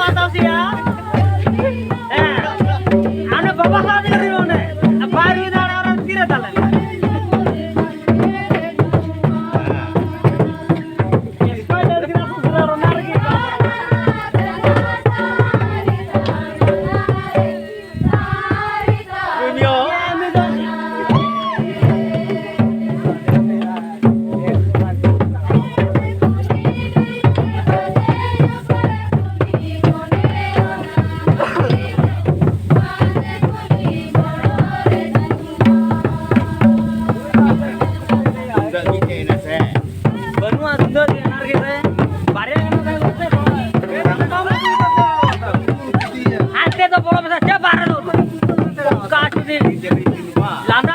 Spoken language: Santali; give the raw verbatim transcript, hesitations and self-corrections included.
ᱦᱟᱛᱟᱣ ᱠᱮᱭᱟ᱾ ᱦᱮᱸ᱾ ᱟᱨ ᱵᱟᱵᱟ ᱥᱟᱶ ᱛᱮᱜᱮ ᱦᱩᱭᱩᱜᱼᱟ ᱚᱸᱰᱮ᱾ ᱵᱟᱭ ᱦᱩᱭ ᱫᱟᱲᱮᱭᱟᱜᱼᱟ, ᱚᱱᱟ ᱛᱤᱨᱮ ᱛᱟᱞᱮ? ᱵᱟᱹᱱᱩᱜᱼᱟ, ᱥᱩᱱᱫᱚᱨ ᱜᱮ, ᱚᱱᱟ ᱨᱮᱜᱮ ᱥᱮ ᱵᱟᱨᱭᱟ ᱜᱟᱱ ᱫᱚ ᱦᱟᱱᱛᱮ ᱫᱚ ᱵᱚᱞᱚ ᱢᱮᱥᱟ, ᱪᱮᱫ ᱵᱟᱨᱦᱮ ᱫᱚ? ᱚᱠᱟ ᱪᱩᱫᱤ ᱞᱟᱸᱫᱟ